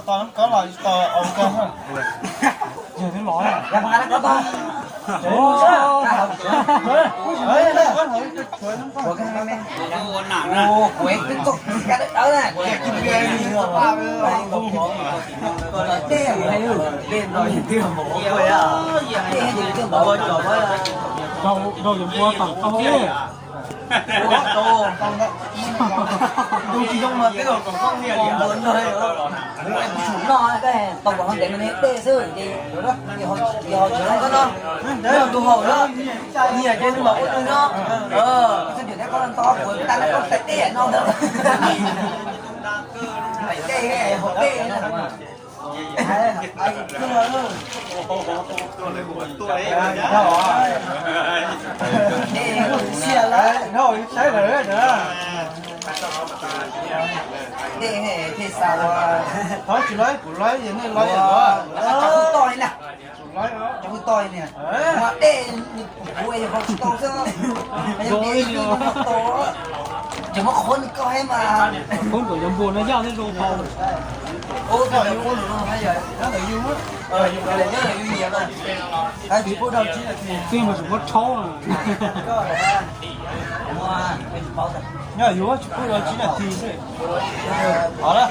Tau nab koj los tau au koj. Yog neb los. Rau yus npua tawm tau li. Tus tsis zoo mas twb kom koj niam npua nrog. Kuv tsum noj, tau kom ho ntev me dej xwb ces yog tsis zoo koj no. Nws yog tus haum na, nyiam ces nws mam ua nws no. Txhob nrhiav thiab koj nto kuv tas nab koj tais dej no ntag. Tais dej haum dej. Dej thiaj xa ua. Thov tsis laib kuv laib es nej laib. Cov kwv toj li na. Cov kwv toj li na. Mas dej kuv kuv hau tsis tau xwb. Dej no tau. Ces muab qhuav nws koj thiab mas. Qhuav kom cov npua no yaj thiab zoo hau. Ua koj yus ua nws no, nyob ntawm yus, nyob ntawm yus nyiam mas. Tsis pub dhau tsib nas this. Twb mas tsis muab rhaub. Nyob ntawm yus tsis pub dhau tsib nas this xwb. Qhov na.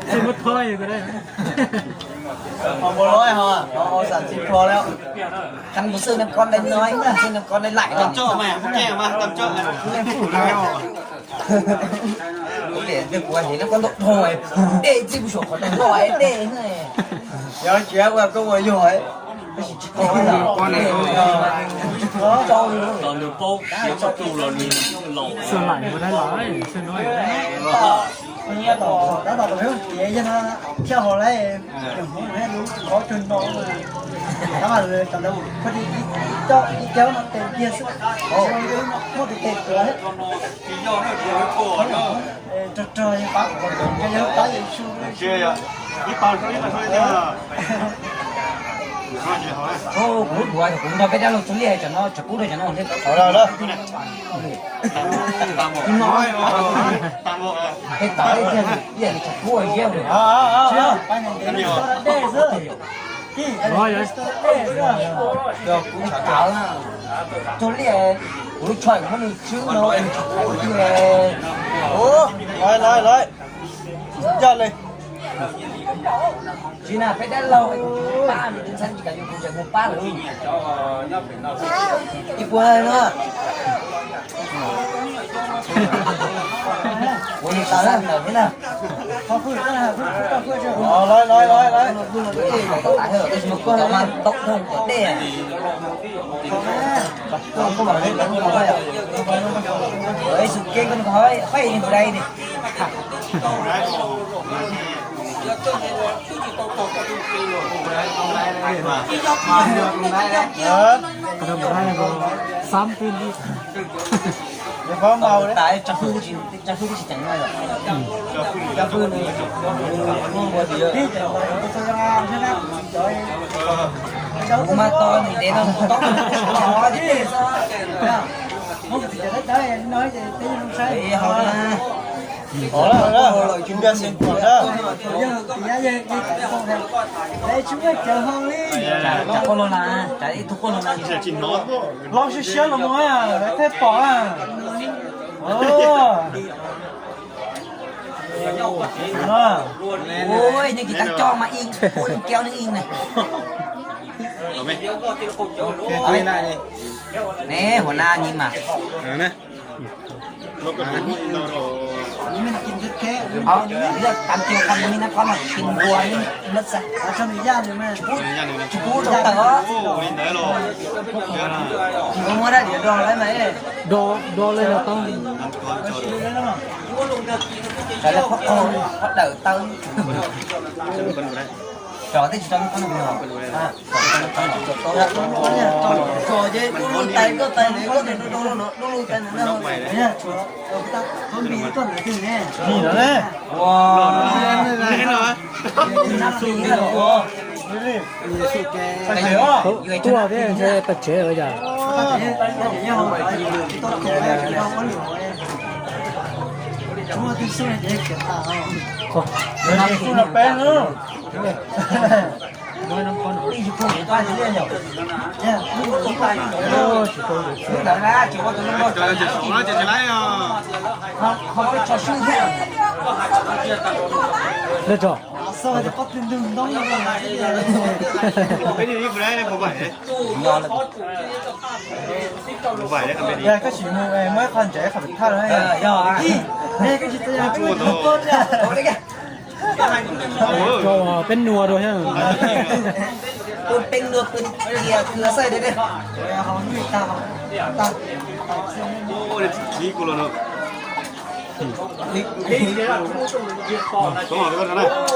Xwb muab thov yus ko da. Ho npua loj ho, ho xav tsis kho lawm. Cov npua xwb nej koj dai no, xwb nej koj dai laim no. Tam tso mas, tam tso mas, tam tso. Lub liam twg kuv hev nej koj ntau dhau, dej txij puag saum qhov ntoo dej. Yog tsis ua koj ua yog. Tab sis tsis kho. Tau nws paub, tsis paub tu los nws laus. Xwb laim ua dai laim, xwb no. Tab tom tus peb tiav yog no thiaj hau lawm, cov Hmoob mas lub qhov twg no mas, tab mas cov ntawd pheej ib coj ib cab no tes kiag xwb, muaj tus tes tuav thiab. Rog rog yog pab, yog pab yus su. Kuv lub duav kuv nrog peb dab laug Txoov Liaj cov no tsis pub rau cov no thiab. Peb tau ib tiag, ib yam li tsis pub ziab li. Txoov Liaj, kuv lub tsho kuv muab nws tswb no. Lawv, lawv, lawv. Coj li. Tsis na peb dab laug pab nws tsis ntxhab tsis kam yuav kuv tseem mus pab lawm. Ib puas no. Ua li tas na ntawm thiab na. Lawv, lawv, lawv, lawv. Tab sis mas kuv tau mas tau dhau tom dej. Ib xu kev koj nws qhov faib li mus dai ni. Xab twb li. Tas tsa hwj tsis, tsa hwj tsis ceev na. Tsa hwj, kuv mas to ntev no kuv tob tsis tau. Ov, lawv tsis npias xeev khuam na. Ov, lawv tsis npias xeev khuam na. Los siab siab los mus, lawv thiaj pom na. Ov. Ua, nej kis tag coj mas ib ua ib keo nej ib na. Ne, hua na ni mas. Tam kiag qhov ni na, qhov no tsis npua ni, lab xas. Tsis pub rau tawm os. Muab dab diav do lawm mas. Do, do lawm no tau. Sawv daws qhuab qhov dawm taw. Tso tej tsis tau qhov no. Tso ces dub lug tais koj tais ne, koj tais dub lug tais ne. Ua. Tuaj thiab ntshe paj tsev yom. Lawv tso. Yog koj tsis mus muab qhov ntsev qhov pem thaj no. Yog, koj tsis tau yog. Peb nua rau thiab.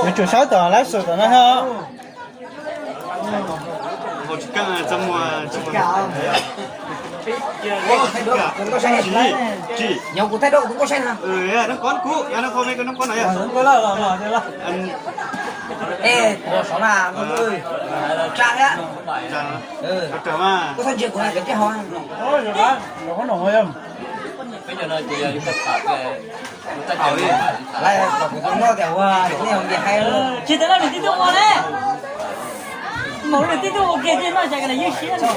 Yuav tsum saib tom lab xus tom no thiab. Nyob kuv thaij duab kuv tub nkauj saib na. Tsa thiab. Koj txhob ntsia kuv na, cov tij hau. Lawv kom kuv tus noj tias ua nej hais tias hais. Tsis tas noj nws tib tug ua ne. Mus nws tib tug ua kiag thiaj noj cas ka na ywj siab. Tsis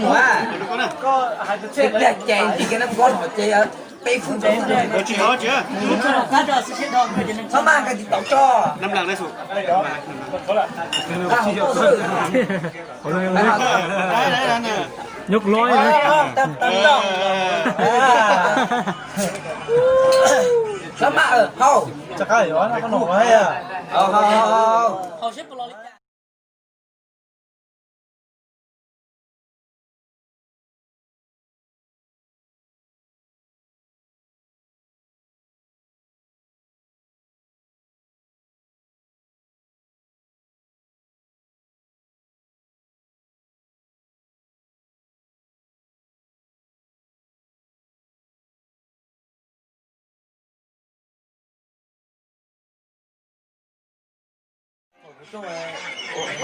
mus a. Pliag ces tis kiag nab nkob ces peb fwj tsis tau. Txhob maj koj tis tau tso. Nyob loj. Txhob maj, hau.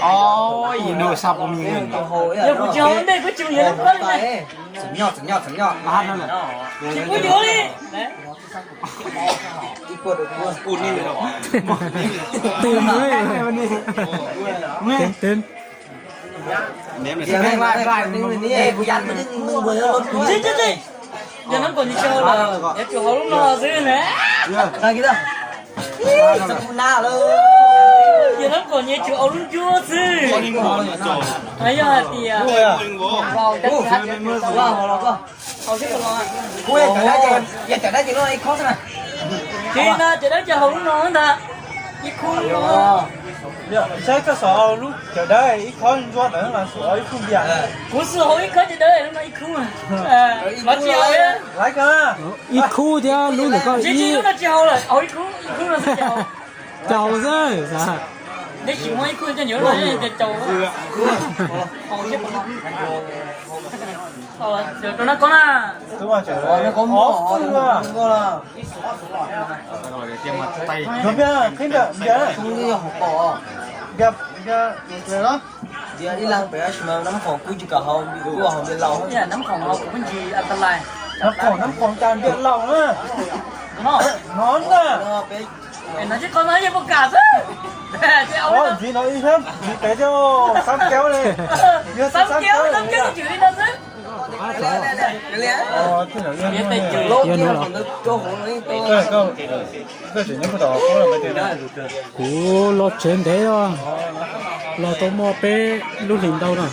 Oj, yus nug xa puas mis. Yog kuv tsis hau ntej kuj tsis mus yuav lub koj li. Tsis pub yuav li. Twb, twb. Yog nab kom nws tsis hau, yuav tsum hau lub no xwb na. Yog nab kom nws tsum hau lub ncuab xwb. Yog hais tias, tsis na, cov dab ces hau lub no ntag, ib khub no. Saib koj xav hau lub cov dawb ib khob ntsuab ntawd los xav hau ib khub npias? Kuv xav hau ib khob cov dawb, lub no ib khub. Lawv tsis hau. Lawv ko, ib khub thiab lub ntawm koj. Tsis, tsis, lub no tsis hau lawm, hau ib khub, ib khub no xwb tsis hau. Tsis hau xwb. Neb tsis muaj ib khub coj nyuam no ces caum. Rau no koj na. Nab khoom no kuv pheej tsis an ta lais. Nab khoom, nab khoom cas npias laus na. No na. No tsis qhov no yeej puas kam xwb. Ntxiv no ib sab ntxiv pem thiab, xab kaub li. Xab kaub, xab kaub twb tsis li no xwb. Kuv los tsev ntev os, los tau muaj peb lub hlis ntau no.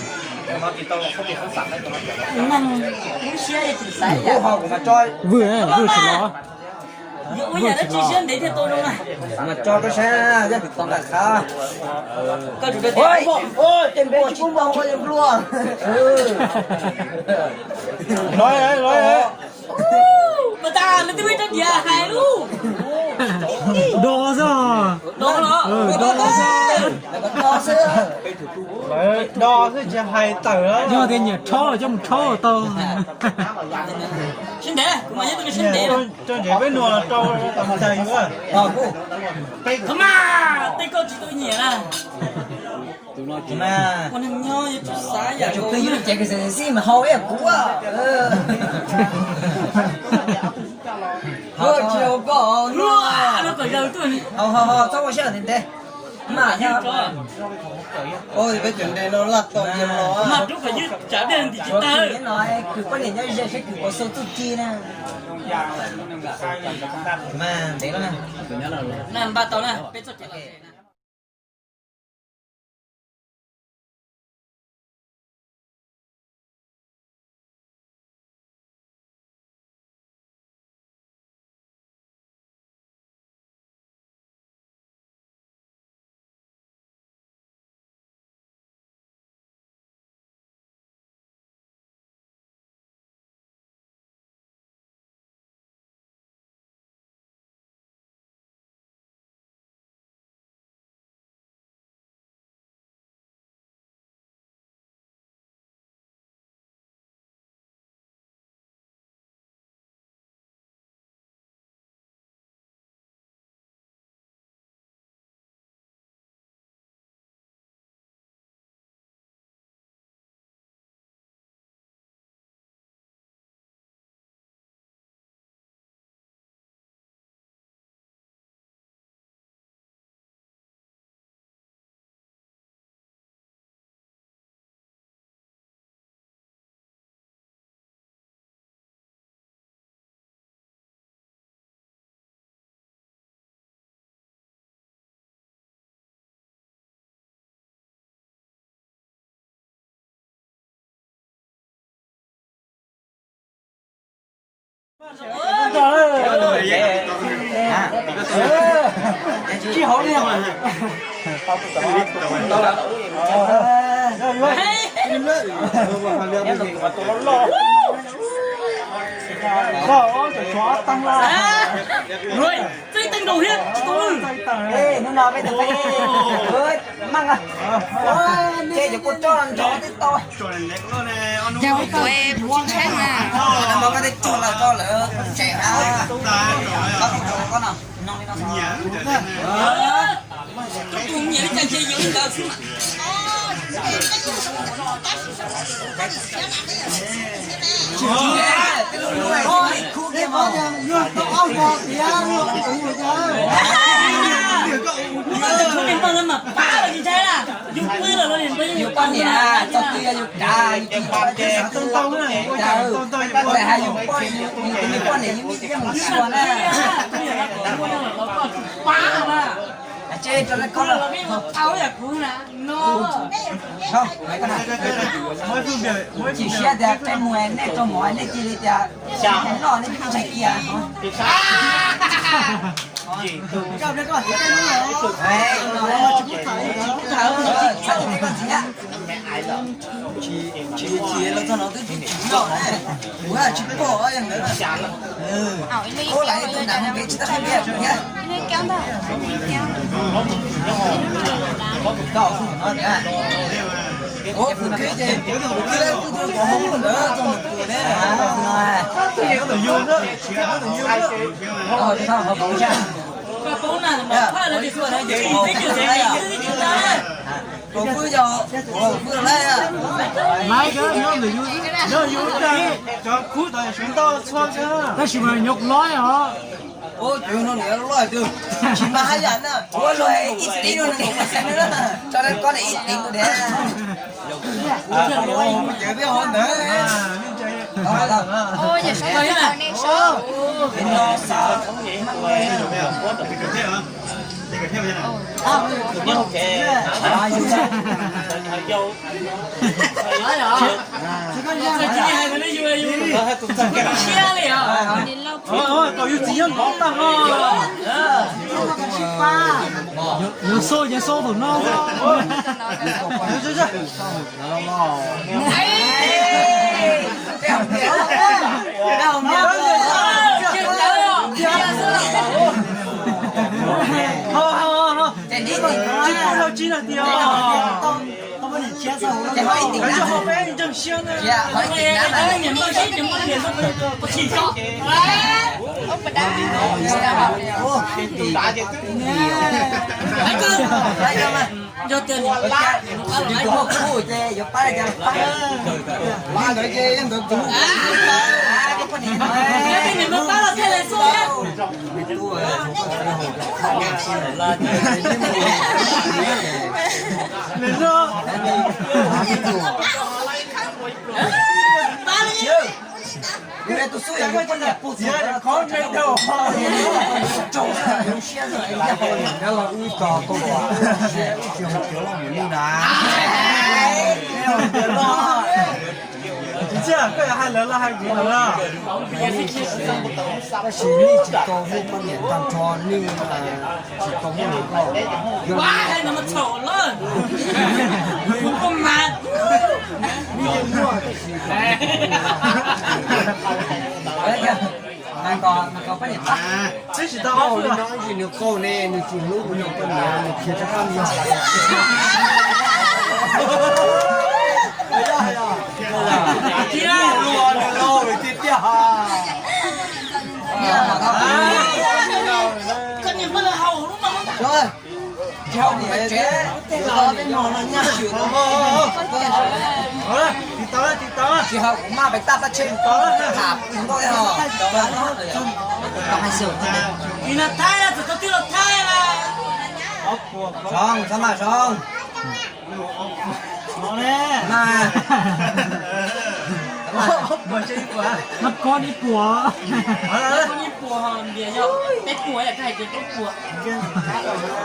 Vwj, vwj tsis los. Vwj tsis los. Mas tso rau sab, yog tus tau nqa qhav. Los, los. Pas tas nws twb ib rab diav hais lub. Do xwb. Do los. Do xwb. Lawv do xwb tsis hais tawm. Yog tias nyiam rhaub los coj mus rhaub tau. Sib ntev, kuv mas nyob tau sib ntev. Rau ntsev peb nuam rau tau mus tag yuav. Thov mas tej koj tsis tau nyiam na. Ua neeg nyob yuav tsum xav yam. Tus twg yuav cem kws xwm xim mas hau ib yam kuv. Hau tsis hau koj no. Hau hau hau txhob ua siab ntev ntev. Mas thiab. Peb cov nres no laj tau yam los. Mas rub kom ywj tsav dej ntim tsis tag. No kws poj niam nyob ze saib kws puas xu txuj ci na. Mas ntev lawm na. Na npaj tau na, peb txoj kev los tsev na. Txij teeb nkaus thiab tsis tau lwj. Hnub no peb tau peb meej, ces cov kua roj nrov twb tau. Yog tus tsis ntshai na. Nag hmo koj twb tso lawm, tso lawm, tseem hab. Koj no, no li no. Koj tus nyiam li cas ces yuav li ntawd xwb mas. Yus poj niam txog twg yog yus kav, yus tsis tau tau, tsis tau tau, tsis tau tau, yus poj niam, yus tus me poj niam yus yeej mus xyuas na. Tsis rau lawv koj los tau yam kuv na. Chim siab tias peb mus nej rau mov nej cia li tias noj nej twb ntshai kiag. Txhais teb koj ntxiv. Tsis chim los txog no twb tsis chim noj, kuv tsis pom yog ntawd. Ub, lam tus nram mus kev tsis tau qhia thiab. Laiv, cov nyob ntawm yus, nyob yus cov khub tod sawv ntau txhua kawg. Tab sis mas nyob kuv loj os. Ua cuv no niam loj twg, tsis mas haj yam na. Ua luag ib tib no, tso rau koj ib tib no. Ces peb hov ntawd. Tsis hais li yus, yus txiv nyob nov tag ho. Yus xau, yus xau thaum no. Tsis pub lub tsis no tiag. Ntseeg siab na. Yog tias tus hauj kub ces yuav pab li cas los pab. Li ntawd ces ntawd tus pab los thiaj li xub. Ib tso koj ua, ib tsis hais tias loj mus lwj na. Tsis hais koj yuav hais lawv los hais kuv lawm. Tab sis nej tsis tau muaj poj niam tag nrho, nej tsis tau muaj niam loj. Twb tsis tau ua li no, ib ntsis nws qaug ne, nws tsis hlub kuv niag poj niam, nws khiav rov qab mus. Tiag, nws laus lawm tiag tiag. Tsis hau mus tsev, tsis tau tej no no nyaj xwm. Tsis hau kuv maj pes taj pab tsheb tau tham nkauj ho. Tsis no thaij na, txawm tau twb los thaij na. Zoo, txhob maj zoo. Maj. Maj koj ib puas. Peb puas, yog koj hais tias peb puas.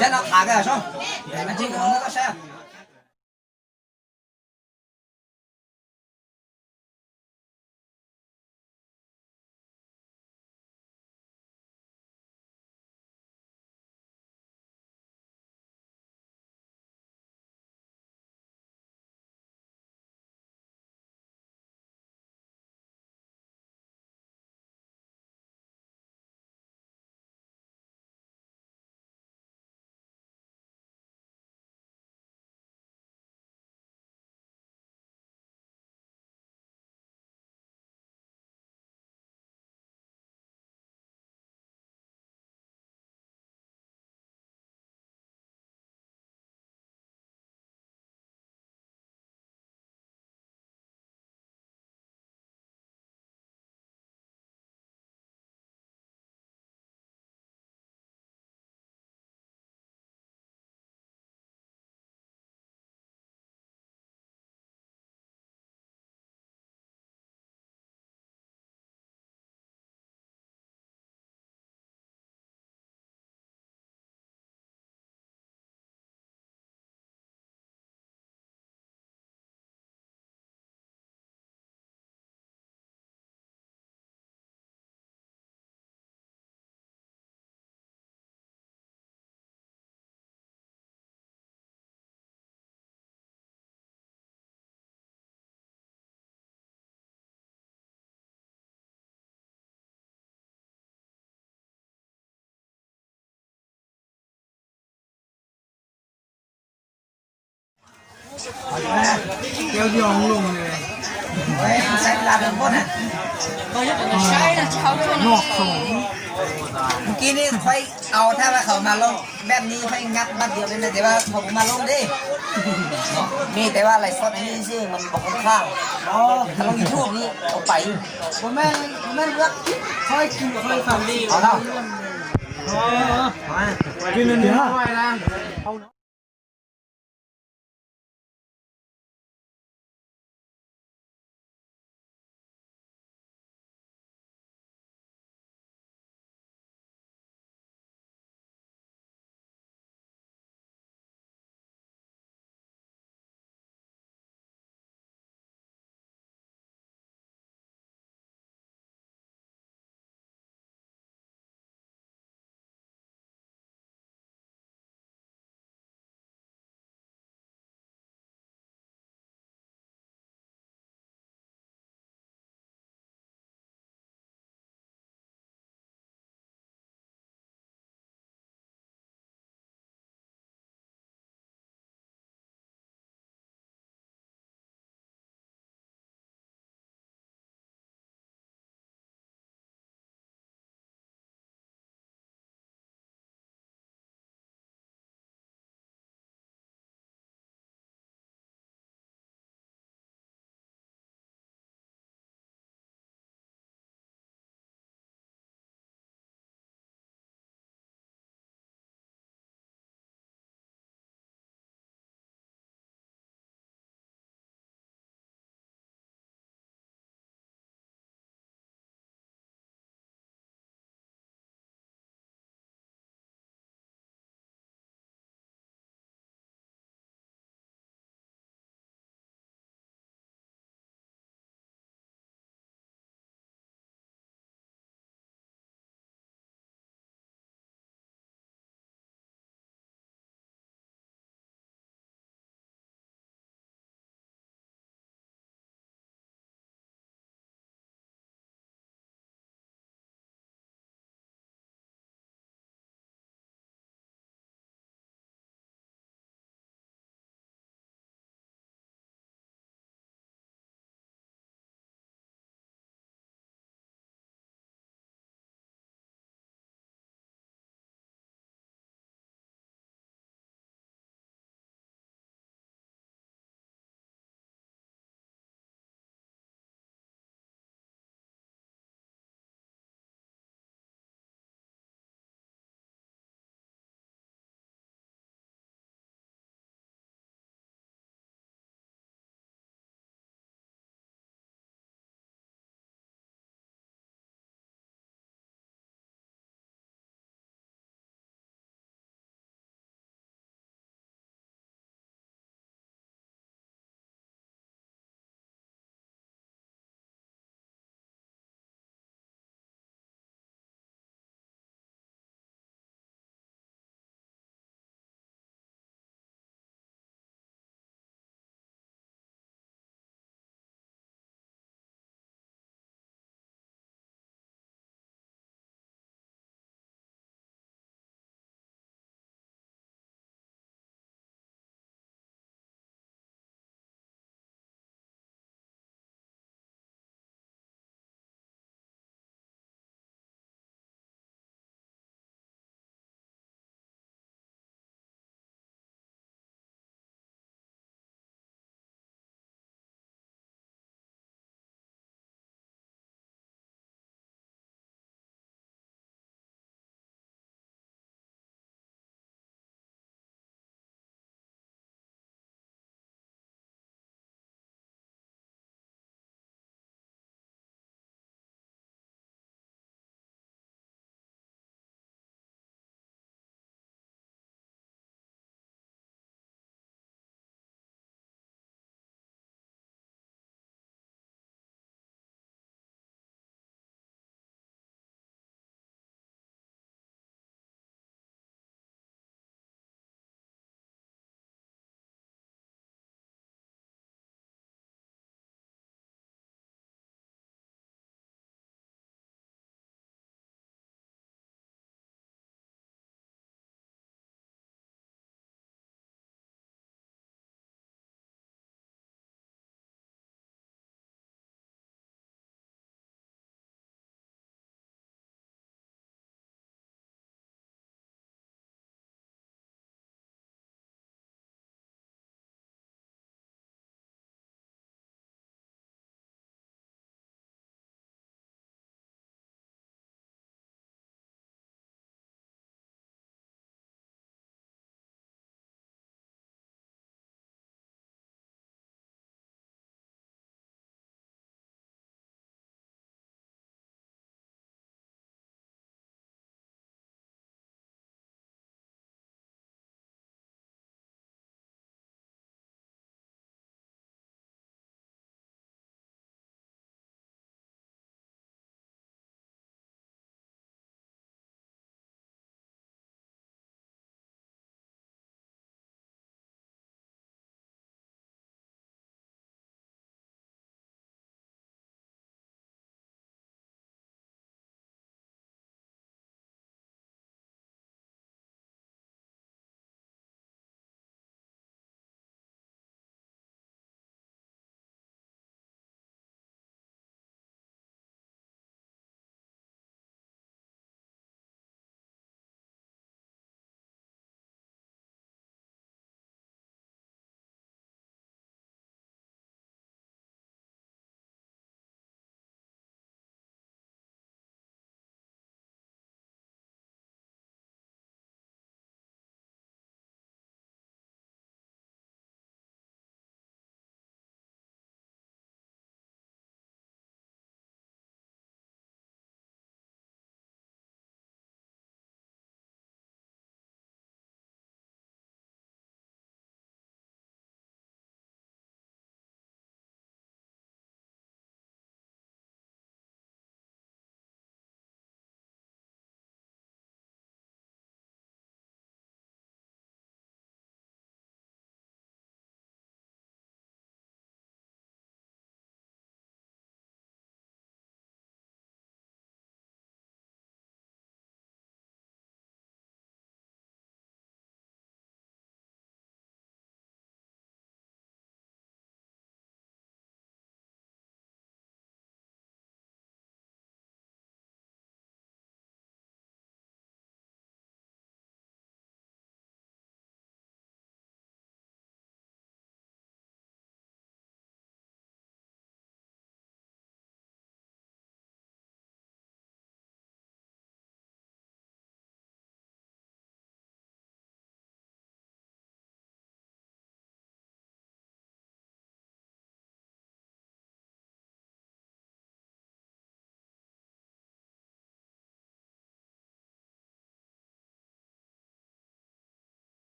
Cab no qhav kawg zoo. Mas tsis no koj saib. Kéo đi ông luôn này. Ôi, em sẽ là đường bốt hả? Tôi nhớ là nó sai là sao thôi. Mus kib neb khoib au thab vaj khẩu mas loj, beb neb khoib ngab bab diav bên này, thế mà không có mà lông đi. Neb thế mà lại sót neb xwb mà bọc con khang. Nó không YouTube neb có phải. Của mấy, của mấy nước thôi, chịu thôi, phải đi. Ở đâu? Ờ. Ờ. Cái này nó hoài ra.